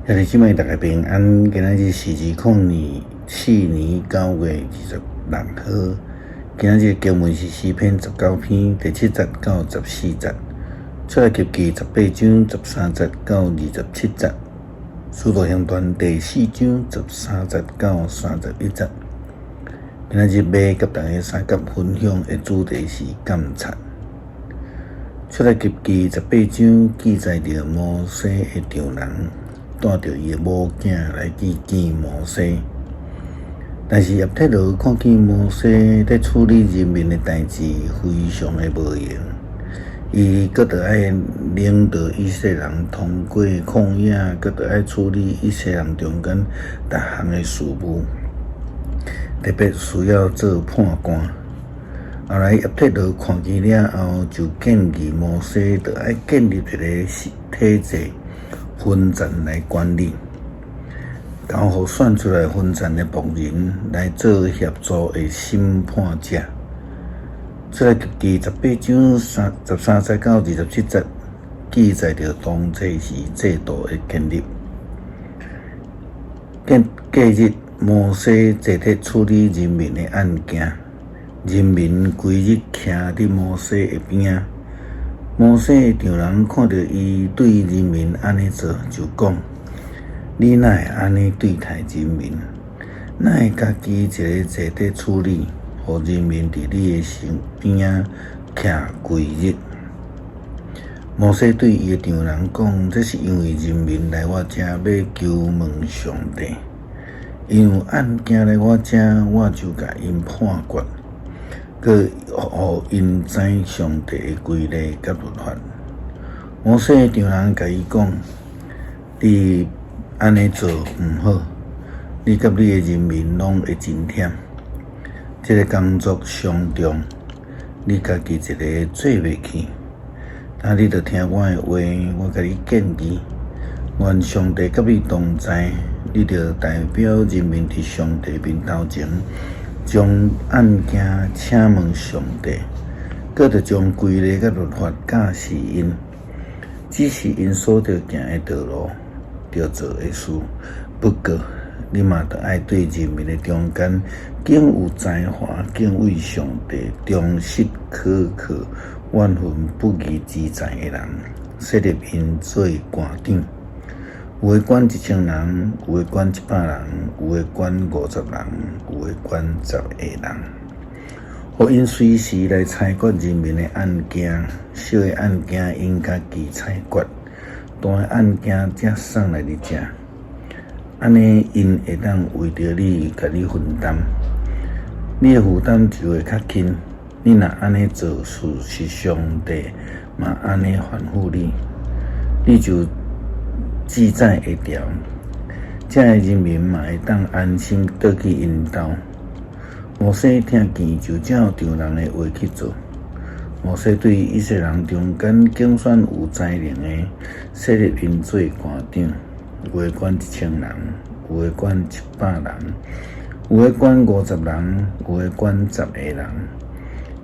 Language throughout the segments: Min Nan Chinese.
兄弟姊妹，大家平安。今仔日是2024年9月26號。今仔日經文是詩篇19篇第7節到14節，出埃及記18章13節到27節，使徒行傳第4章13節到31節。今仔日欲佮大家相佮分享的主題是監察。出埃及記十八章記載著摩西的丈人帶著伊的某囝來去見摩西，但是葉忒羅看見摩西佇處理人民的代誌非常的無閒，伊閣著愛領導以色列人通過曠野，閣著愛處理以色列人中間逐項的事務，特別需要做判官。後來葉忒羅看見了後，就建議摩西著愛建立一個體制，分層來管理，交予選出來分層的僕人來做協助的審判者。出埃及記十八章13節到27節記載著當這時制度的建立。隔隔日，摩西坐佇處理人民的案件，人民規日徛佇摩西的邊仔。摩西的丈人看著伊對人民按呢做，就講：你哪會按呢對待人民？哪會家己一个坐佇處理，予人民佇你的身邊仔徛規日？摩西對伊的丈人講：這是因為人民來我遮欲求問上帝，𪜶有案件來我遮，我就共𪜶判決。閣予𪜶知上帝的規例佮律法。摩西的丈人共伊講：你按呢做毋好，你佮你的人民攏會真忝。這个工作傷重，你家己一个做袂去。啊，你著聽我的話，我共你建議，願上帝佮你同在，你著代表人民佇上帝面頭前，將案件請問上帝，閣著將規例佮律法教示𪜶，指示𪜶所著行的道路，著做的事。不過，你嘛著愛對人民的中間，揀有才華、敬畏上帝、忠實可靠、萬分不義之財的人，設立𪜶做官長。有的管1000人，有的管100人，有的管50人，有的管10個人。予𪜶隨時來裁決人民的案件，小的案件𪜶家己裁決，大的案件才送來你遮。按呢，𪜶會當為著你，共你分擔，你的負擔就會較輕。你若按呢做，事實上帝嘛按呢吩咐你，你就志在會牢，遮的人民嘛會當安心轉去𪜶兜。摩西聽見就照丈人的話去做。摩西對以色列人中間揀選有才能的，設立𪜶做官長，有的管1000人，有的管100人，有的管50人，有的管10個人。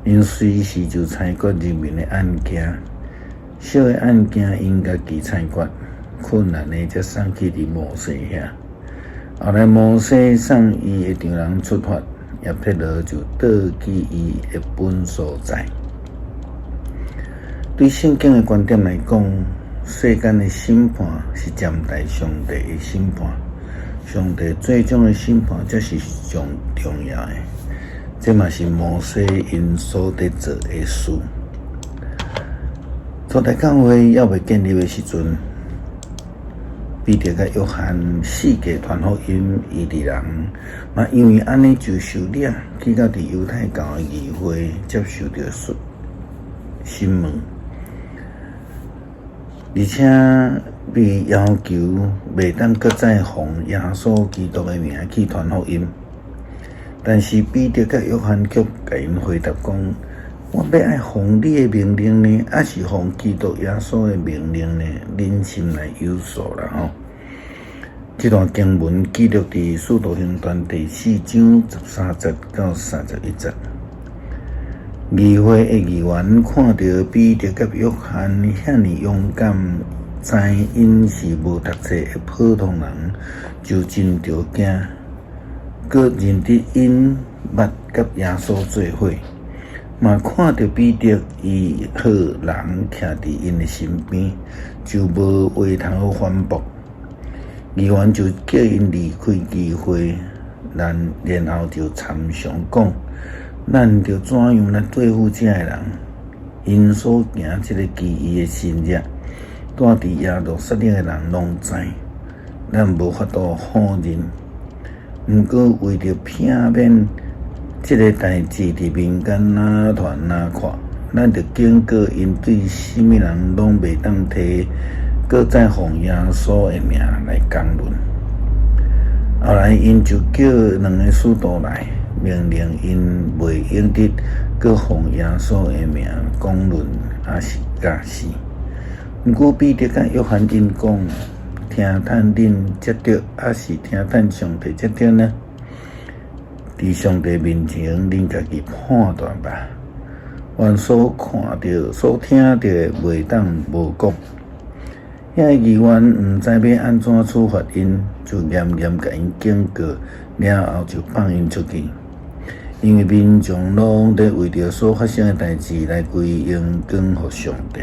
𪜶隨時就裁決人民的案件，小的案件𪜶家己裁決，困難的才送去佇摩西遐。後來摩西送伊的丈人出發，葉忒羅就轉去伊的本所在。對聖經的觀點來講，世間的審判是暫代上帝的審判，上帝最終的審判才是上重要的。這嘛是摩西𪜶所佇做的事。初代教會猶未建立的時陣，彼得佮約翰四界傳福音，醫治人，嘛因為按呢就受掠去到佇猶太教的議會接受著審問，而且被要求袂當閣再奉耶穌基督的名去傳福音。但是彼得佮約翰卻共𪜶回答講：我欲愛奉你的命令呢，抑是奉基督耶穌的命令呢？恁心內有數啦吼。這段經文記錄佇《使徒行傳》第4章13節到31節。議會的議員看著彼得佮約翰遐爾勇敢，知𪜶是無讀冊的普通人，就真著驚，閣認得𪜶捌佮耶穌做伙，嘛看著彼得醫好人徛佇𪜶的身邊，就無話通好反駁。議員就叫𪜶離開議會，然後就參詳講：咱著怎樣來對付這个人？𪜶所行這个奇異的神蹟，住佇耶路撒冷的人攏知，咱無法度否認。毋過為著避免這个代誌佇民間哪傳哪闊，咱著警告𪜶對啥物人攏袂當提，閣再奉耶穌的名來講論。後來𪜶就叫兩个使徒來，命令𪜶袂用得閣奉耶穌的名講論，抑是教示。毋過彼得佮約翰𪜶講：聽趁恁才對，抑是聽趁上帝才對呢？佇上帝面前，恁家己判斷吧。阮所看著、所聽著的，袂當無講。遐个議員毋知欲按怎處罰𪜶，就嚴嚴共𪜶警告，了後就放𪜶出去。因為民眾攏佇為著所發生的代誌來歸榮光予上帝。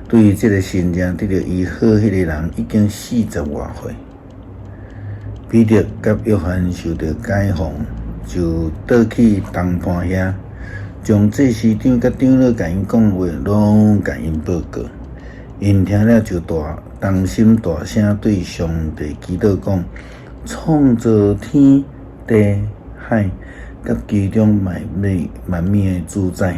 對於這个神蹟得著醫好彼个人已經四十外歲。彼得佮約翰受著解放，就倒去同伴遐，將祭司長佮長老共𪜶講話攏共𪜶報告。𪜶聽了就大同心大聲對上帝祈禱講：創造天地海佮其中萬物萬物的主宰，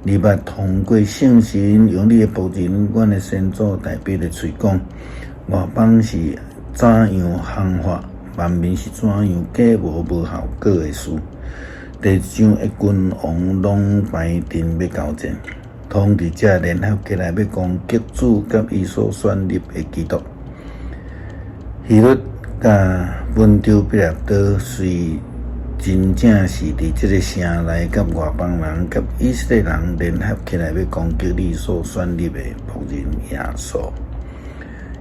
你捌通過聖神用你的僕人，阮的先祖大衛的喙講，外邦是怎樣行法，萬民是怎樣計謀無效果的事。地上的君王攏排陣欲交戰，統治者聯合起來欲攻擊主佮伊所選立的基督。希律佮本丟彼拉多雖真正是佇這个城內佮外邦人佮以色列人聯合起來欲攻擊你所選立的僕人耶穌。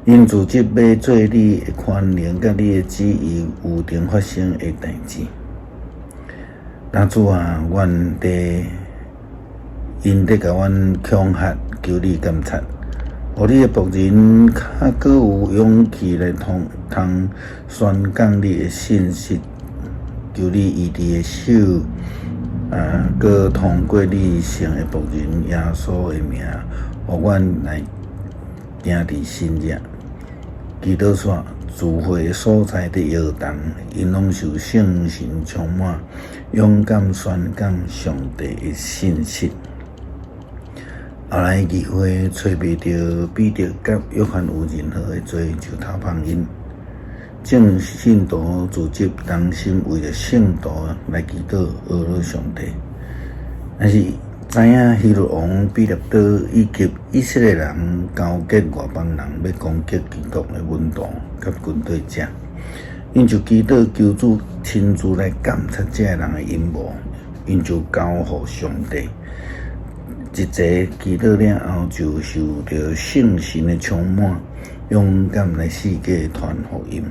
𪜶組織欲做你的權能佮你的旨意有定發生的代誌。那主啊，阮佇𪜶佇共阮恐嚇，求你監察，予你的僕人較閣有勇氣來通通宣講你的信息。求你醫治的手，閣通過你聖的僕人耶穌的名，予阮來行佇神蹟。祈禱煞聚會的所在佇搖動，𪜶攏受聖神充滿，勇敢宣講上帝的信息。後來議會揣袂著彼得佮約翰有任何的罪，就偷放𪜶。眾信徒聚集同心，為著聖徒來祈禱，呵咾上帝。但是知影希律王彼拉多以及以色列人勾結外邦人，欲攻擊基督的門徒佮跟隨者，𪜶就祈禱求主親自來監察這个人的陰謀，𪜶就交予上帝。一齊祈禱了後，就受著聖神的充滿，勇敢來四界傳福音。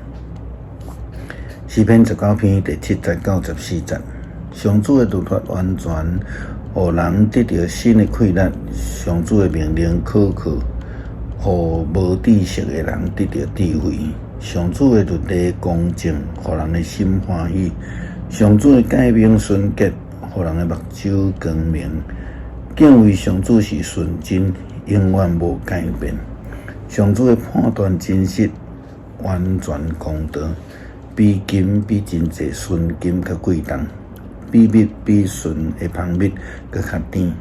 詩篇19篇第7節到14節，上主的律法完全，予人得著新的氣力；上主的命令可靠，予無知識的人得著智慧。上主的律例公正，予人的心歡喜；上主的誡命純潔，予人的目睭光明。敬畏上主是純真，永遠無改變。上主的判斷真實，完全公道。比金比真濟純金較貴重，比蜜比純的蜂蜜閣較甜。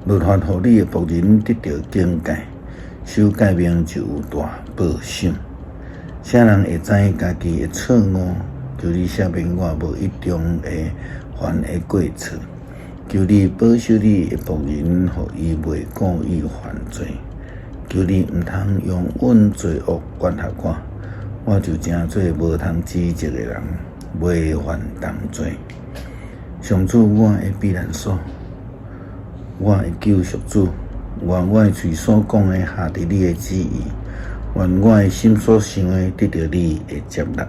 律法予你的僕人得著警戒，守誡命就有大報賞。啥人會知家己的錯誤？求你赦免我無意中會犯的過錯。求你保守你的僕人，予伊袂故意犯罪。求你毋通用阮罪惡管轄我，我就成做無通指責的人，袂犯重罪。上主，我的避難所，我的救贖主，願我的喙所講的合佇你的旨意，願我的心所想的得著你的接納。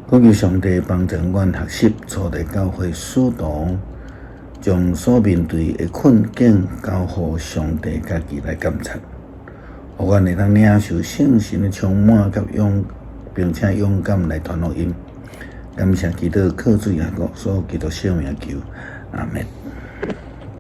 懇求上帝幫助阮學習初代教會使徒，將所面對的困境交予上帝家己來監察，予阮會當領受聖神的充滿佮勇，並且勇敢來傳福音。感謝基督，靠主耶穌基督聖名求，阿們。